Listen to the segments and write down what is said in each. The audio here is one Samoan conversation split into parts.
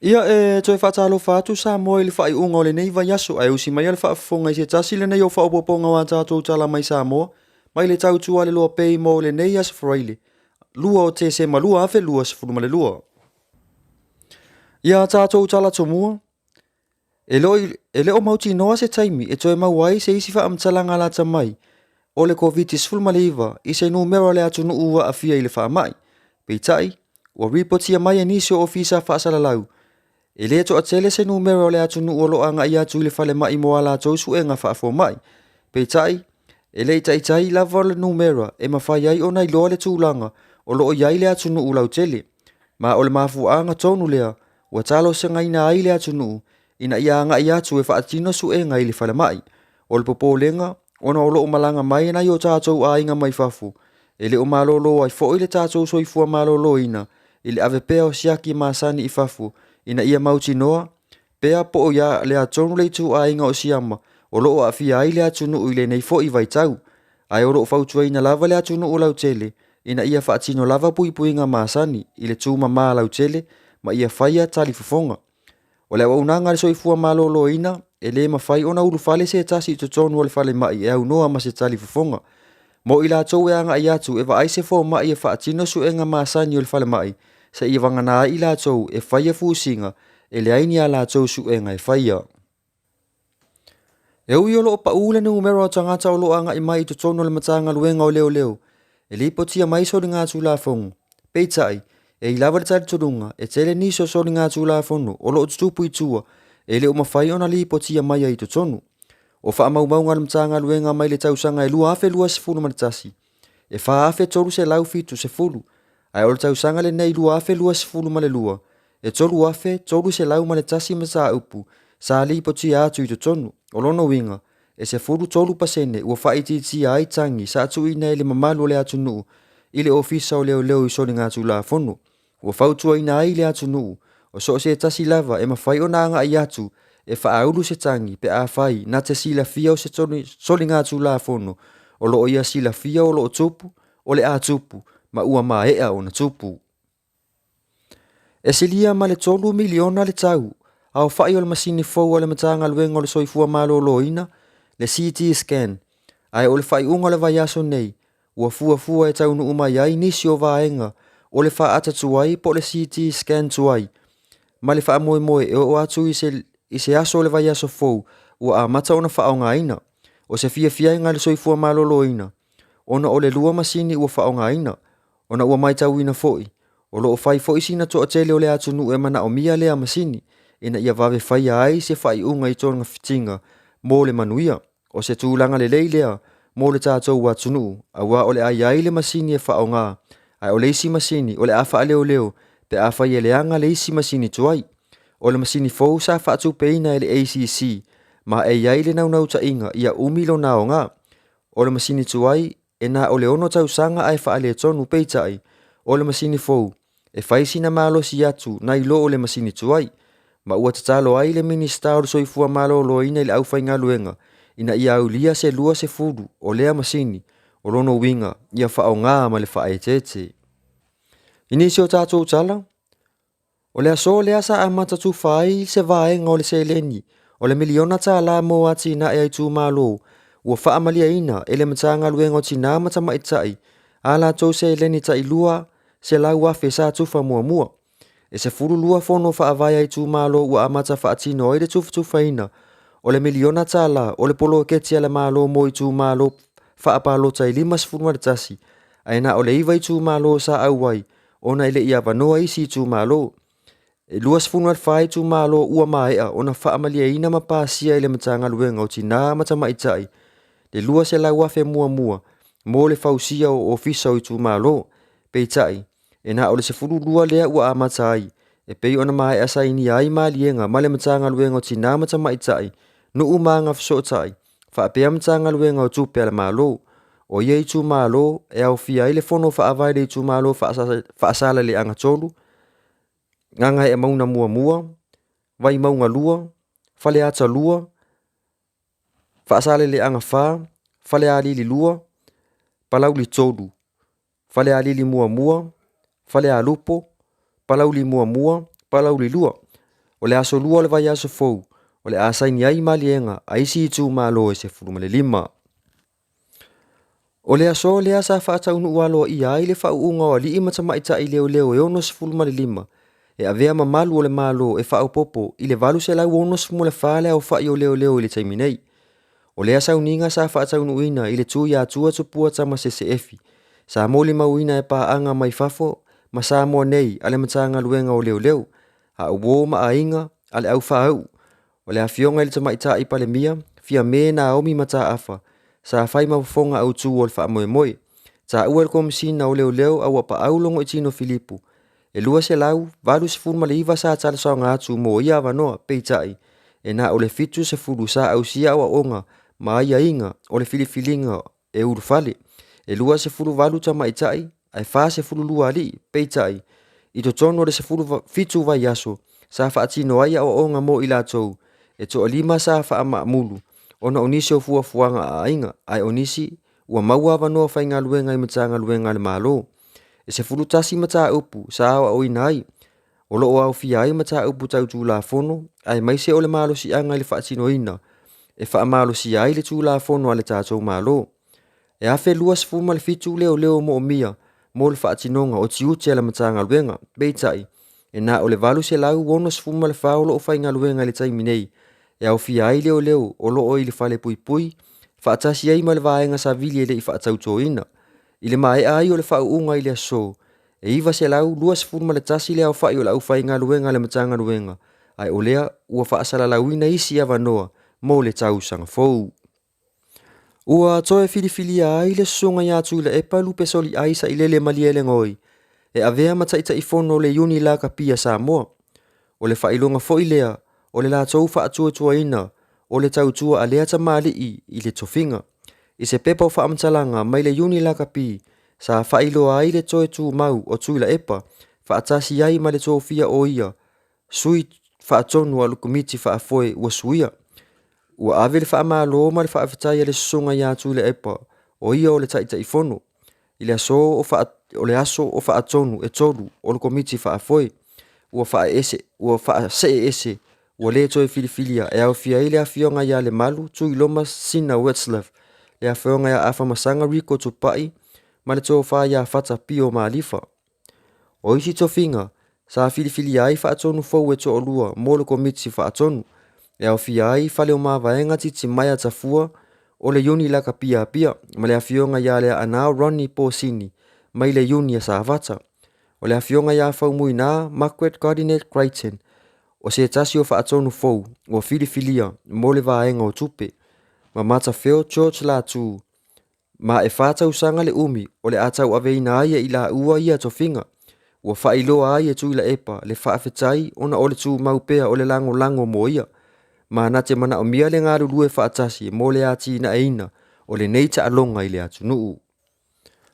Ia, e toe faatalofa atu Samoa i le faaiuga o lenei vaiaso, ae usi maia le faafofoga i se tasi lenei o faaopoopoga o a tatou tala mai Samoa, mai le tautua a le Loa Pay mo lenei aso Faraile, 2 o Tesema 2022. Ia tatou tala tomua, e le o mautinoa se taimi e toe maua ai se isi faamatalaga lata mai o le Koviti-19 i se numera o le atunuu ua aafia i le faamai. Peitai, ua ripotia mai e nisi o ofisa faasalalau, e le toatele se numera o le atunuu o lo o agai atu i le falemai mo a latou suega faafomai. Peitai, e le i taitai lava le numera e mafai ai ona iloa le tulaga o lo o i ai le atunuu lautele. Ma o le mafuaaga tonu lea ua talosagaina ai le atunuu ina ia agai atu e faatino suega i le falemai. O le popolega ona o lo o malaga mai nai o tatou aiga mai fafo, e le o malolo ai foi le tatou soifua maloloina i le ave pea o siaki masani i fafo ina ia mautinoa pea po o le a tonu le ituaiga o siama o lo o aafia ai le atunuu i lenei foi vaitau. Ae o lo o fautuaina lava le atunuu lautele ina ia faatino lava puipuiga masani i le tumama lautele ma ia faia talifofoga. O le auaunaga a le soifua maloloina e le mafai ona ulufale se tasi i totonu o le falemai e aunoa ma se talifofoga. Mo i latou e agai atu e vaai se fomai e faatino suega masani o le falemai, seia vagana ai i latou e faia fusiga e leai ni a latou suega e faia. E ui o lo o pau le numera o tagata o lo o agai mai i totonu o le Matagaluega o Leoleo e lipotia mai soligatulafono, peitai, e i lava le talitonuga e tele nisi o soligatulafono o lo o tutupu i tua e le o mafai ona lipotia mai ai i totonu. O faamaumauga a le Matagaluega mai le tausaga e 2021, e 4,370, ae o le tausaga lenei 2022, e 3,301 mataupu sa lipotia atu i totonu. O lona uiga, e 13% ua faaitiitia ai tagi sa tuuina e le mamalu o le atunuu i le Ofisa o Leoleo i soligatulafono. Ua fautuaina ai le atunuu o so o se tasi lava e mafai ona agai atu e faaulu se tagi pe afai na te silafia o se soligatulafono o lo o ia silafia o lo o tupu, o le a tupu, ma ua maea ona tupu. E silia ma le $3 miliona le tau aofai o le masini fou a le Matagaluega o le Soifua Maloloina, le CT scan, ae o le faaiuga o le vaiaso nei, ua fuafua e taunuu mai ai nisi o vaega o le faata tuai po o le CT scan tuai, ma le faamoemoe e oo atu i se aso o le vaiaso fou ua amata ona faaaogaina. O se fiafiaga i le soifua maloloina ona o le lua masini ua faaaogaina, ona ua matauina foi o lo o fai foi sina toatele o le atunuu e manaomia lea masini ina ia vave faia ai se faaiuga i togafitiga mo le manuia. O se tulaga lelei lea mo le tatou atunuu, aua o le a i ai le masini e faaaoga, ae o le isi masini o le a faaleoleo pe afai e leaga le isi masini tuai. O le masini fou sa faatupeina e le ACC, ma e i ai le naunautaiga ia umi lona aoga. O le masini tuai e na o le 6 tausaga ae faaletonu, peitai, o le masini fou e fai sina malosi atu nai lo o le masini tuai, ma ua tatalo ai le Minisita o le Soifua Maloloina i le aufaigaluega ina ia aulia se 20 o lea masini, o lona uiga ia faaaoga ma le faaeteete. I nisi o tatou tala, o le aso lea sa amata tufa ai se vaega o le seleni o le miliona tala mo atinae a itumalo ua faamaliaina e le Matagaluega o Tina ma Tamaitai a latou seleni tai 200,000 sa tufa muamua. E 12 fono faavae a itumalo ua amata faatino ai le tufatufaina o le miliona tala o le poloketi a le Malo mo itumalo faapalota e 51, ae na o le 9 itumalo sa auai ona e le i avanoa isi itumalo. E 24 itumalo ua maea ona faamalieina ma pasia e le Matagaluega o Tina ma Tamaitai le 200,000 muamua mo le fausia o ofisa o itumalo. Peitai, e na o le 12 lea ua amata ai, e pei ona maea sainia ai maliega ma le Matagaluega o Tina ma Tamaitai, Nuu ma Agafesootai, faapea Matagaluega o Tupe a le Malo. O ia itumalo e aofia ai le fono faavae i le itumalo Faasaleleaga 3, Gagaemauga 1, Vaimauga 2, Faleata 2, Faasaleleaga 4, Falealili 2, Palauli 3, Falealili 1, Falealupo, Palauli 1, Palauli 2. O le aso Lua o le vaiaso fou, o le a saini ai maliega a isi itumalo e 15. O le aso lea sa faataunuu aloaia ai le faauuga o alii ma tamaitai leoleo e 65 e avea ma malu o le Malo e faaopoopo i le 864 le aofai o leoleo i le taimi nei. O lea sauniga sa faataunuuina i le tu ia Tua Tupua Tamasese Efi, sa molimauina e paaga mai fafo ma Samoa nei a le Matagaluega o Leoleo, a o uo ma aiga a le aufaauu. O le Afioga i le Tamaitai Palemia, Fiame Naomi Mataafa, sa fai ma fofoga autu o le faamoemoe. Taua e le Komesina o Leoleo Auapaau Logoitino Filipu, e 289 sa talosaga atu mo ia avanoa, peitai, e na o le 70 sa ausia aoaoga ma aiaiga o le filifiliga e ulufale. E 28 tamaitai ae 42 alii, peitai, i totonu o le 17 vaiaso sa faatino ai aoaoga mo i latou, e toalima sa faamaamulu ona o nisi o fuafuaga a aiga, ae o nisi ua maua avanoa faigaluega i Matagaluega a le Malo. E 11 mataupu sa aoaoina ai, o lo o aofia ai mataupu tau Tulafono aemaise o le malosiaga i le faatinoina e faamalosia ai le Tulafono a le tatou Malo. E 1027 leoleo moomia mo le faatinoga o tiute a le Matagaluega, peitai, e na o le 864 o lo o faigaluega i le taimi nei, e aofia ai leoleo o lo o i le falepuipui faatasi ai ma le vaega savili e le i faatautoina. I le maea ai o le faauuga i le aso, e 921 le aofai o le aufaigaluega a le Matagaluega, ae o lea ua faasalalauina isi avanoa mo le tausaga fou. Ua toe filifilia ai le susuga ia Tuilaepa Lupesoliai Sailele Malielegaoi e avea ma Taitaifono o le Iuni Lakapi a Samoa. O le faailoga foi lea o le latou faatuatuaina o le tautua a lea tamalii i le tofiga. I se pepa o faamatalaga mai le Iuni Lakapi sa faailoa ai le toe tumau o Tuilaepa faatasi ai ma le tofia o ia sui faatonu a le Komiti Faafoe ua suia. Ua ave le faamalo ma le faafetai a le susuga ia Tuilaepa o ia o le Taitaifono i le aso o, faa, o le aso o faatonu e tolu o le Komiti Faafoe ua faaese, ua faasee ese ua le toe filifilia e aofia ai le afioga ia Lemalu Tuiloma Sina Wetzlaff, le afioga ia Afamasaga Rico Tupai ma le tofa ia Fata Pio Malifa. O isi tofiga sa filifilia ai faatonu fou e toalua mo le Komiti Faatonu, e aofia ai Faleomavaega Titimaea Tafua o le Iuni Lakapi a Apia ma le afioga ia Leaanao Ronnie Posini mai le Iuni a Safata. O le afioga ia Faumuina Margaret Godinet Crichton o se tasi o faatonu fou ua filifilia mo le vaega o tupe, ma Matafeo George Latu Ma e 4 tausaga le umi o le a tauaveina ai e i laua ia tofiga. Ua faailoa ai e Tuilaepa le faafetai ona o le tumau pea o le lagolago mo ia, ma na te manaomia le galulue faatasi mo le atinaeina o lenei taaloga i le atunuu.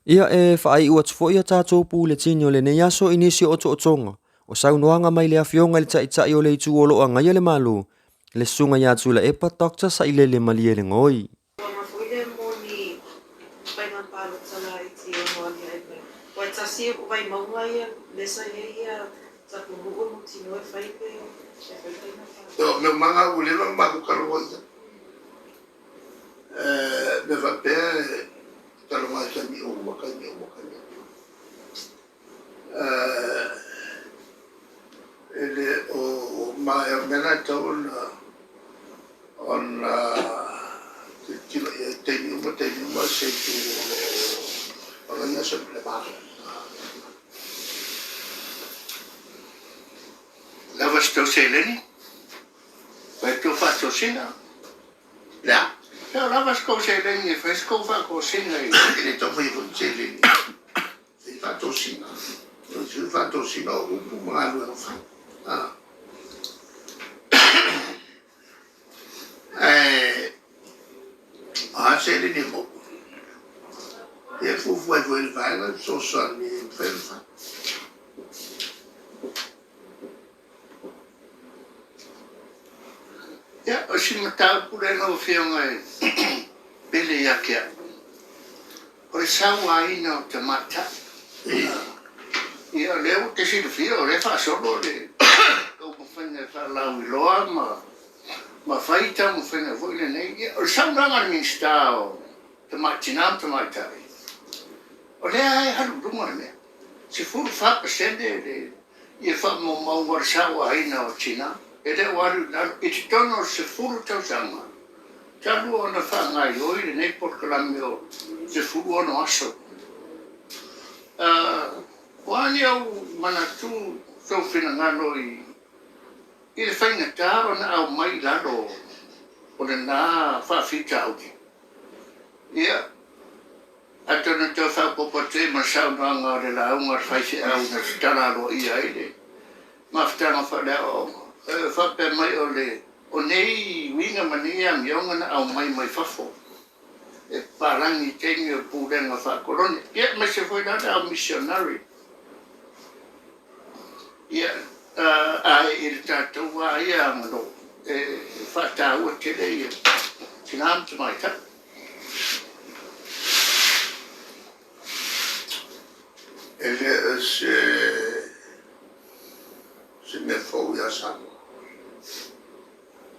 Ia, e faaiu atu foi a tatou puletini o lenei aso i nisi o otootoga o saunoaga mai le Afioga i le Taitai o le Itu o lo o agaia le Malo, le Susuga ia Tuilaepa Doctor Sailele Malielegaoi. Tulaga foi lea mo ni faiga palota laiti e ono aliae mai. Aua e tasi o Vaimauga ia lea sa i ai ia Tapunuu e mautinoa e fai pe e fai faiga palota. Mea maga ua leva ona matou talanoa i ai. Mea faapea e talanoa i taimi uma, taimi uma, taimi uma. E le o maea o mea na e tatau ona tilotilo i ai taimi uma, taimi uma se itu o lo o agaia se le Malo. Lava se tou seleni, fai tou faatosina. Le a? Pe o lava se tou seleni e fai se tou faatosina i. E le taumafai foi ni seleni e faatosina. O le faatosina o upu ma galuega fai. Ae o a seleni e maua? Ia e fuafua ai foi e le vaega le fesoasoani e mafai ona fai. Ia, o si mataupu lea lau Afioga e pele ia te au, o le sauaina o tamaitai. Ia, o lea ua te silafia o lea e faasolo le taumafaiga faalauiloa ma ma fai taumafaiga foi lenei. Ia, o le saunoaga a le Minisita o Tamai Tina ma Tamaitai, o lea e alu i luga le mea, 14% le ia faamaumauga o le sauaina o tina, e le o alu i lalo i totonu o le 10 tausaga talu ona faagaoioi lenei polokalame o 16 aso. O a ni ou manatu sou finagalo i i le faigata ona aumai i lalo o lena faafitauli? Ia, atonu e toe faaopoopo atu ai ma le saunoaga o le lauga a le faifeau na tatala aloaia ai le mafutaga faaleaoaoga, e faapea mai o le o nei uiga ma nei amioga na aumai mai fafo e papalagi i taimi o pulega faakolone, ia aemaise foi la le au misionari. Ia, ae i le tatou lava ia aganuu, e faataua tele ia tina ma tamaitai. E le o se se mea fou ia Samoa.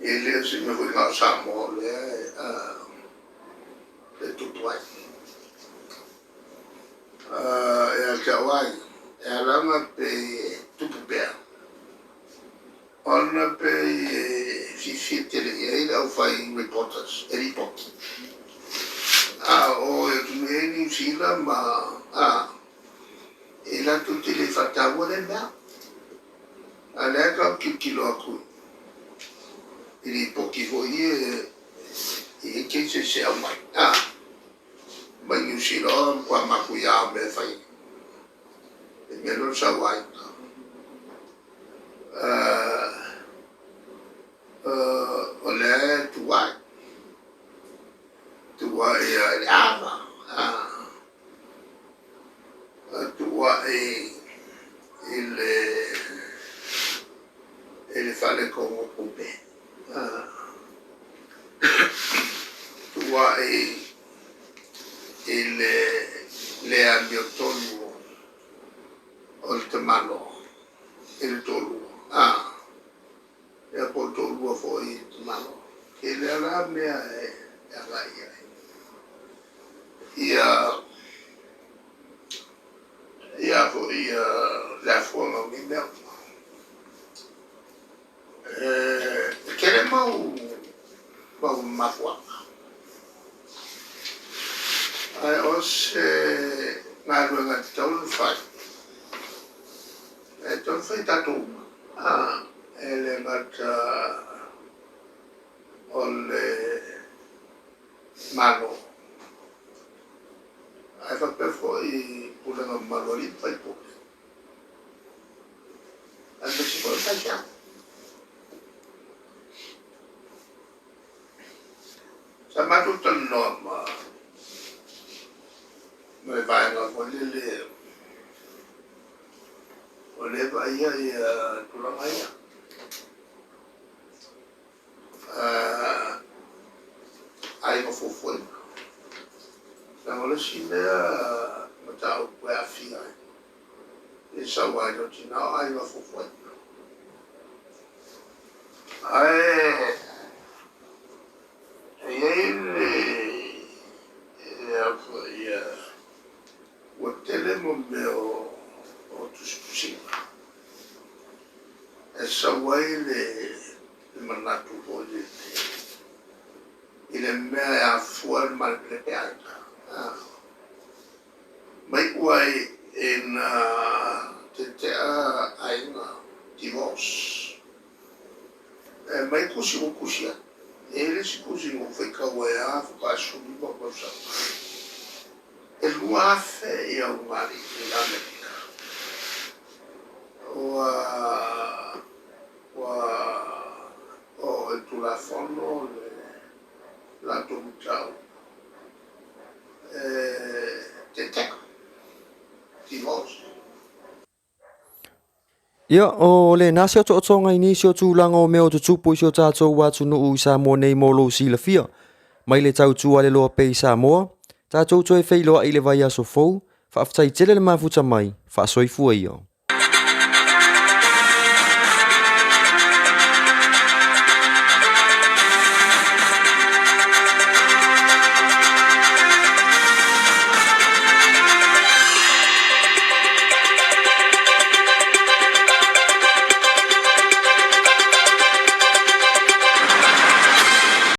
E le o se mea foi na o Samoa o lea e tupu ai. Ia te au ai, e ala ona pei e tupu pea, ona pei e fiafia tele i ai le aufai reporters e lipoti. A o e atunuu i Niu Sila ma a, e latou te le faataua lea mea. A o lea tatou tilotilo atu i lipoti foi ia e i ai cases e aumai, a. mai Niu Sila o matua matuia o mea e fai i mea lea o le sauaina. O lea e tuai, tuai i le ava, tuai i le i le faaletonu o tupe. Tuuai i le le amiotonu o le tamaloa i le toalua, a, ia po o le toalua foi i le tamaloa. Tele lava la mea e agai i ai. Ia, ia foi le afuaga o nei mea uma. E tele mau mau mafuaaga. Ae o se galuega e tatau ona fai, e tatau ona fai e tatou uma. E le gata o le Malo, ae faapea foi pulega mamalu a alii ma faipule. Aemaise foi o le faifeau. Sa matou talanoa ma ma le vaega foi lele o lea e vaaia ia tulaga ia. Aiga fuafuaina. Leaga o le isi mea mataupu e aafia ai i le sauaina o tina o aiga fuafuaina. Ae e i ai le ia ua tele mo mea o tusitusiga e sau ai le manatu foi lele i le mea e afua ai le malepelepe aiga. Ma iu ai ina tetea aiga, divorce. E aumai tusi ua tusi ai. E i ai le isi tusi na ou faitau ai lava faatoa 15 tausaga. E 2,000 ia ugari i Amerika. Ua ua o le Tulafono le latou mataupu e tetea, divorce. Ia, o lena se otootoga i nisi o tulaga o mea o tutupu i si o tatou atunuu i Samoa nei mo lou silafia. Mai le tautua le loa pea i Samoa, tatou toe feiloai i le vaiaso fou, faafetai tele le mafuta mai, faasoifua ia.